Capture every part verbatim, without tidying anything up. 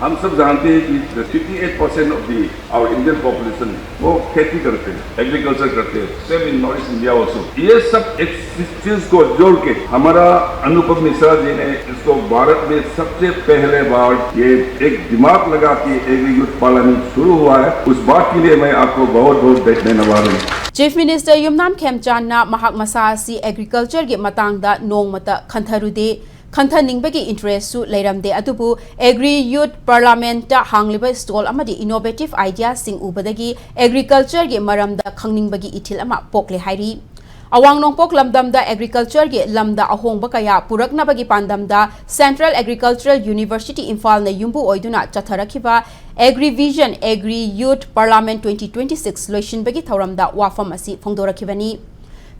हम सब जानते हैं कि the fifty eight percent of the our Indian population वो खेती करते हैं, एग्रीकल्चर करते हैं, same in North East India also। ये सब एक चीज को जोड़ के हमारा अनुपम मिश्रा जी ने इसको भारत में सबसे पहले बार ये एक दिमाग लगा के एग्री यूथ पार्लियामेंट शुरू हुआ है। उस बात के लिए मैं आपको बहुत बहुत धन्यवाद हूँ। Chief Minister ꯌꯨꯝꯅꯥꯝ ꯈꯦꯝꯆꯥꯟꯅ ꯃꯍꯥꯛ ꯃꯁꯥ ꯑꯁꯤ ꯑꯦꯒ꯭ꯔꯤꯀꯜꯆꯔꯒꯤ ꯃꯇꯥꯡꯗ ꯅꯣꯡꯃꯇ ꯈꯟꯊꯔꯨꯗꯦ, ꯈꯟꯊꯅꯤꯡꯕꯒꯤ ꯏꯟꯇꯔꯦꯁꯁꯨ ꯂꯩꯔꯝꯗꯦ, ꯑꯗꯨꯕꯨ ꯑꯦꯒ꯭ꯔꯤ ꯌꯨꯠ ꯄꯥꯔꯂꯥꯃꯦꯟꯠꯇ ꯍꯥꯡꯂꯤꯕ ꯁ꯭ꯇꯣꯜ ꯑꯃꯗꯤ ꯏꯅꯣꯚꯦꯇꯤꯚ ꯑꯥꯏꯗꯤꯌꯥꯁꯤꯡ ꯎꯕꯗꯒꯤ ꯑꯦꯒ꯭ꯔꯤꯀꯜꯆꯔꯒꯤ ꯃꯔꯝꯗ ꯈꯪꯅꯤꯡꯕꯒꯤ ꯏꯊꯤꯜ ꯑꯃ ꯄꯣꯛꯂꯦ ꯍꯥꯏꯔꯤ꯫ ꯑꯋꯥꯡ ꯅꯣꯡꯄꯣꯛ ꯂꯝꯗꯝꯗ ꯑꯦꯒ꯭ꯔꯤꯀꯜꯆꯔꯒꯤ ꯂꯝꯗ ꯑꯍꯣꯡꯕ ꯀꯌꯥ ꯄꯨꯔꯛꯅꯕꯒꯤ ꯄꯥꯟꯗꯝꯗ Central Agricultural University ꯏꯝꯐꯥꯜꯅ ꯌꯨꯝꯕꯨ ꯑꯣꯏꯗꯨꯅ ꯆꯠꯊꯔꯛꯈꯤꯕ Agri Vision Agri Youth Parliament twenty twenty six ꯂꯣꯏꯁꯤꯟꯕꯒꯤ ꯊꯧꯔꯝꯗ ꯋꯥꯐꯝ ꯑꯁꯤ ꯐꯣꯡꯗꯣꯔꯛꯈꯤꯕꯅꯤ꯫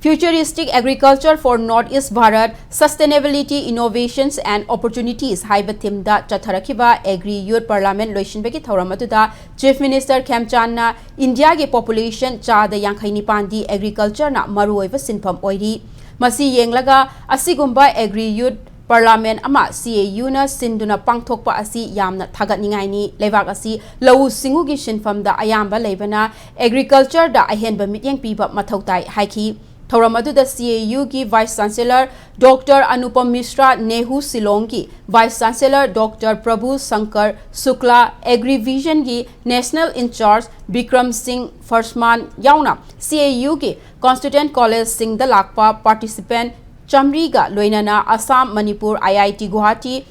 Futuristic Agriculture for North East Bharat, Sustainability, Innovations and Opportunities ꯍꯥꯏꯕ ꯊꯤꯝꯗ ꯆꯠꯊꯔꯛꯈꯤꯕ ꯑꯦꯒ꯭ꯔꯤ ꯌꯨꯠ ꯄꯥꯔꯂꯥꯃꯦꯟꯠ ꯂꯣꯏꯁꯤꯟꯕꯒꯤ ꯊꯧꯔꯝ ꯑꯗꯨꯗ ꯆꯤꯐ ꯃꯤꯅꯤꯁꯇꯔ ꯈꯦꯝꯆꯥꯟꯅ ꯏꯟꯗꯤꯌꯥꯒꯤ ꯄꯣꯄꯨꯂꯦꯁꯟ ꯆꯥꯗ ꯌꯥꯡꯈꯩ ꯅꯤꯄꯥꯟꯗꯤ ꯑꯦꯒ꯭ꯔꯤꯀꯜꯆꯔꯅ ꯃꯔꯨꯑꯣꯏꯕ ꯁꯤꯟꯐꯝ ꯑꯣꯏꯔꯤ꯫ ꯃꯁꯤ ꯌꯦꯡꯂꯒ ꯑꯁꯤꯒꯨꯝꯕ ꯑꯦꯒ꯭ꯔꯤ ꯌꯨꯠ ꯄꯥꯔꯂꯥꯃꯦꯟꯠ ꯑꯃ ꯁꯤ ꯑꯦ ꯌꯨꯅ ꯁꯤꯟꯗꯨꯅ ꯄꯥꯡꯊꯣꯛꯄ ꯑꯁꯤ ꯌꯥꯝꯅ ꯊꯥꯒꯠꯅꯤꯡꯉꯥꯏꯅꯤ꯫ ꯂꯩꯕꯥꯛ ꯑꯁꯤ ꯂꯧꯎ ꯁꯤꯡꯎꯒꯤ ꯁꯤꯟꯐꯝꯗ ꯑꯌꯥꯝꯕ ꯂꯩꯕꯅ ꯑꯦꯒ꯭ꯔꯤꯀꯜꯆꯔꯗ ꯑꯍꯦꯟꯕ ꯃꯤꯠꯌꯦꯡ ꯄꯤꯕ ꯃꯊꯧ ꯇꯥꯏ ꯍꯥꯏꯈꯤ꯫ ꯊꯧꯔꯝ ꯑꯗꯨꯗ ꯁꯤ ꯑꯦ ꯌꯨꯒꯤ vice chancellor doctor Anupam Mishra, NEHU ꯁꯤꯂꯣꯡꯒꯤ vice chancellor doctor Prabhu Shankar Shukla, agri ꯚꯤꯖꯟꯒꯤ ꯅꯦꯁꯅꯦꯜ ꯏꯟꯆꯥꯔꯖ ꯕꯤꯀ꯭ꯔꯝ ꯁꯤꯡ ꯐꯔꯁꯃꯥꯟ ꯌꯥꯎꯅ ꯁꯤ ꯑꯦ ꯌꯨꯒꯤ ꯀꯣꯟꯁꯇꯤꯇ꯭ꯌꯨꯌꯦꯟꯠ ꯀꯣꯂꯦꯖꯁꯤꯡꯗ ꯂꯥꯛꯄ ꯄꯥꯔꯇꯤꯁꯤꯄꯦꯟꯠ ꯆꯥꯃꯔꯤꯒ ꯂꯣꯏꯅꯅ Assam, Manipur, I I T Guwahati,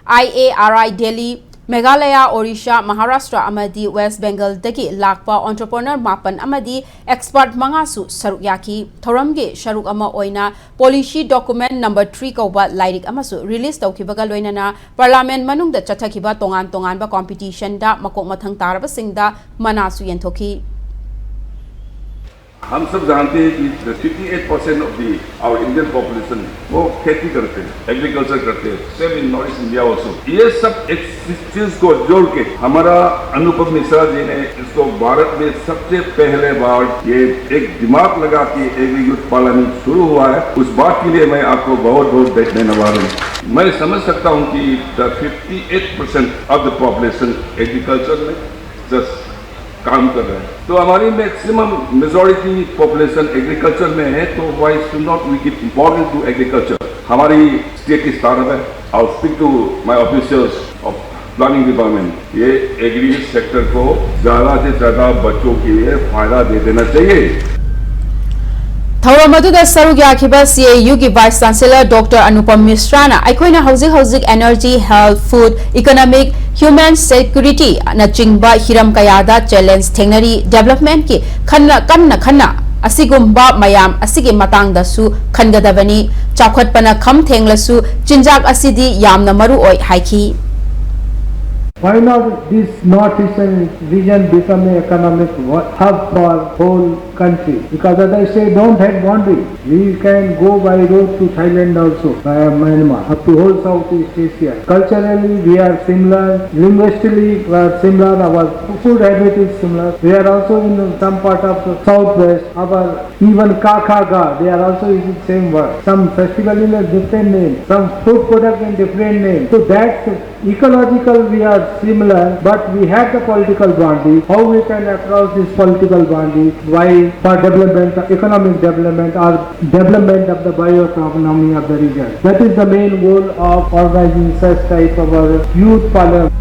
I A R I Delhi, Meghalaya, Orissa, Maharashtra ꯑꯃꯗꯤ ꯋꯦꯁ꯭ꯠ ꯕꯦꯡꯒꯜꯗꯒꯤ ꯂꯥꯛꯄ ꯑꯣꯟꯇꯔꯄ꯭ꯔꯣꯅꯔ ꯃꯥꯄꯟ ꯑꯃꯗꯤ ꯑꯦꯛꯁꯄꯔꯠ ꯃꯉꯥꯁꯨ ꯁꯔꯨꯛ ꯌꯥꯈꯤ꯫ ꯊꯧꯔꯝꯒꯤ ꯁꯔꯨꯛ ꯑꯃ ꯑꯣꯏꯅ ꯄꯣꯂꯤꯁꯤ ꯗꯣꯀꯨꯃꯦꯟꯠ ꯅꯝꯕꯔ ꯊ꯭ꯔꯤ ꯀꯧꯕ ꯂꯥꯏꯔꯤꯛ ꯑꯃꯁꯨ ꯔꯤꯂꯤꯖ ꯇꯧꯈꯤꯕꯒ ꯂꯣꯏꯅꯅ ꯄꯥꯔꯂꯥꯃꯦꯟꯠ ꯃꯅꯨꯡꯗ ꯆꯠꯊꯈꯤꯕ ꯇꯣꯉꯥꯟ ꯇꯣꯉꯥꯟꯕ ꯀꯣꯝꯄꯤꯇꯤꯁꯟꯗ ꯃꯀꯣꯛ ꯃꯊꯪ ꯇꯥꯔꯕꯁꯤꯡꯗ ꯃꯅꯥꯁꯨ ꯌꯦꯟꯊꯣꯛꯈꯤ꯫ हम सब जानते हैं कि the fifty eight percent of the our Indian population वो खेती करते हैं, एग्रीकल्चर करते हैं, same in North East India also। ये सब एक चीज को जोड़ के हमारा अनुपम मिश्रा जी ने इसको भारत में सबसे पहले बार ये एक दिमाग लगा के एग्री यूथ पार्लियामेंट शुरू हुआ है। उस बात के लिए मैं आपको बहुत बहुत धन्यवाद हूँ। मैं समझ सकता हूं कि the fifty eight percent of the population agriculture में just काम कर रहे हैं, तो हमारी मैक्सिमम मेजोरिटी पॉपुलेशन एग्रीकल्चर में है, तो why should not we give importance to agriculture? हमारी स्टेट की स्टार्टअप है। I'll speak to my officials of planning department, ये एग्री सेक्टर को ज्यादा से ज्यादा बच्चों के लिए फायदा दे देना चाहिए। ꯊꯧꯔꯝ ꯑꯗꯨꯗ ꯁꯔꯨꯛ ꯌꯥꯈꯤꯕ ꯁꯤ ꯑꯦ ꯌꯨꯒꯤ ꯚꯥꯏꯁ ꯆꯥꯟꯁꯦꯂꯔ ꯗꯣꯛꯇꯔ ꯑꯅꯨꯄꯝ ꯃꯤꯁ꯭ꯔꯥꯅ ꯑꯩꯈꯣꯏꯅ ꯍꯧꯖꯤꯛ ꯍꯧꯖꯤꯛ energy, health, food, economic, human security ꯅꯆꯤꯡꯕ ꯍꯤꯔꯝ ꯀꯌꯥꯗ ꯆꯦꯂꯦꯟꯖ ꯊꯦꯡꯅꯔꯤ꯫ ꯗꯦꯕꯂꯞꯃꯦꯟꯠꯀꯤ ꯈꯟꯅ ꯀꯟꯅ ꯈꯟꯅ ꯑꯁꯤꯒꯨꯝꯕ ꯃꯌꯥꯝ ꯑꯁꯤꯒꯤ ꯃꯇꯥꯡꯗꯁꯨ ꯈꯟꯒꯗꯕꯅꯤ꯫ ꯆꯥꯎꯈꯠꯄꯅ ꯈꯝ ꯊꯦꯡꯂꯁꯨ ꯆꯤꯟꯖꯥꯛ ꯑꯁꯤꯗꯤ ꯌꯥꯝꯅ ꯃꯔꯨ ꯑꯣꯏ ꯍꯥꯏꯈꯤ꯫ Why not this North Eastern region become an economic hub for whole country? Because as I say, don't have boundary. We can go by road to Thailand also, via Myanmar, up to whole Southeast Asia. Culturally, we are similar. Linguistically, we are similar. Our food habit is similar. We are also in some part of the southwest. Our even kha kha ga, they are also using same word. Some festival in a different name, some food product in different name. So that's ecological, we are similar, but we have the political boundary. How we can across this political boundary? Why for development, economic development or development of the bioeconomy of the region? That is the main goal of organizing such type of a youth parliament.